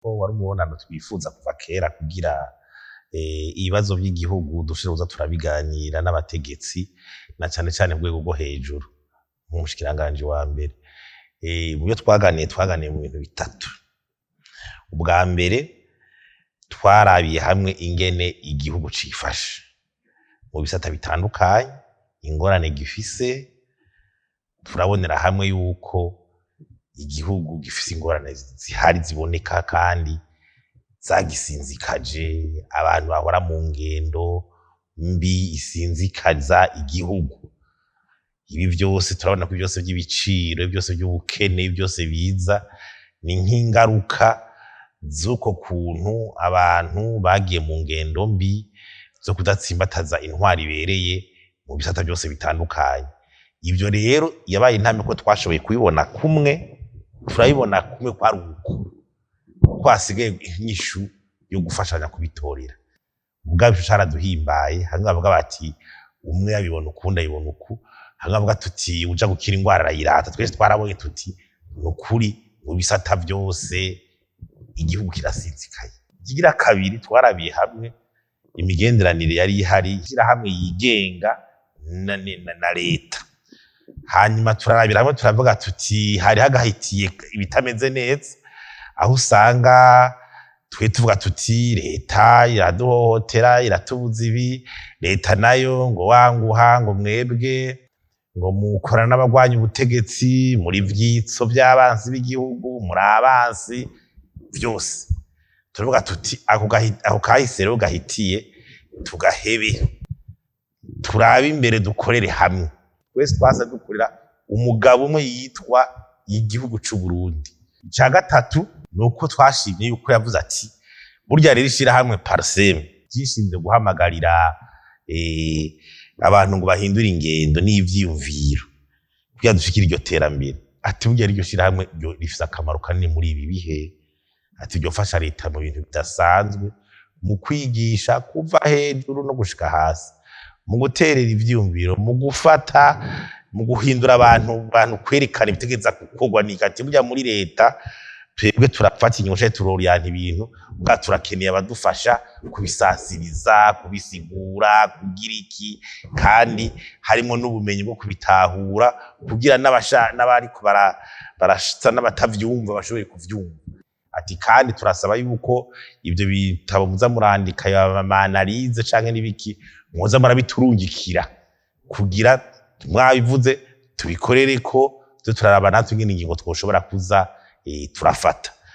Wari umubonano twifuza kuva kera kugira ibibazo vy'igihugu dushobore kuza turabiganira n'abategetsi, na cane cane ku rwego rwo hejuru nk'umushikiranganji wa mbere. Muvyo twaganiye, twaganiye mu bintu bitatu. Ubwa mbere, twarabiye hamwe ingene igihugu cifashe mu bisata bitandukanye, ingorane gifise. Turabonera hamwe yuko igihugu gifise ingorane zihari ziboneka kandi zagisinzikaje, abantu bahora mu ngendo mbi isinzikaza igihugu. Ibi vyose turabona ko vyose vy'ibiciro, vyose vy'ubukene, vyose biza ni nk'ingaruka z'uko kuntu abantu bagiye mu ngendo mbi zo kudatsimbataza intwaro ibereye mu bisata vyose bitandukanye. Ivyo rero yabaye intambwe ko twashoboye kubibona kumwe, turabibona kumwe kwari uko ko hasigaye inyishu yo gufashanya kubitorera. Mugabo ico caraduhimbaye. Hamwe bavuga bati umwe abibona ukundi abibona uku, hamwe bavuga tuti uja gukira ingwara arayirata. Twese twarabonye tuti nukuri mu bisata vyose igihugu kirasinzikaye. Ikigira kabiri, twarabiye hamwe imigenderanire yari ihari, ishirahamwe yigenga na leta. Hanyuma turarabira hamwe, turavuga tuti hari hagahitiye ibitameze neza, aho usanga twe tuvuga tuti leta iraduhohotera, iratubuza ibi, leta nayo ngo wanguha, ngo mwebwe ngo mukorana n'abagwanya ubutegetsi, muri vyitso vy'abansi b'igihugu, muri abansi vyose. Turavuga tuti ako kahise rero gahitiye tugahebe, turabe imbere, dukorere hamwe. Twese twasa dukorera umugabo umwe yitwa igihugu c'Uburundi. Ica gatatu ni uko twashimye yuko yavuze ati burya rero ishirahamwe PARCEM ryishinze guhamagarira abantu ngo bahindure ingendo n'ivyiyumviro kugira dushikire iryo terambere. Ati burya iryo shirahamwe rifise akamaro kanini muri ibi bihe. Ati ryofasha leta mu bintu bidasanzwe, mu kwigisha kuva hejuru no gushika hasi, mu guterera ivyiyumviro, mu gufata, mu guhindura abantu, kwerekana ibitegeza gukorwa. Nika ati burya muri leta twebwe turafata ingingo canke turoriyanta ibintu, muga turakeneye abadufasha kubisasiriza, kubisigura, kugira iki, kandi harimwo n'ubumenyi bwo kubitahura kugira n'abariko barasa n'abatavyumva bashoboye kuvyumva. Ati kandi turasaba yuko ivyo bitabo muza murandika, ama analyse canke n'ibiki, mwoza murabiturungikira kugira mwabivuze tubikorereko, tuze turaraba natwe ingene ingingo twoshobora kuza turafata.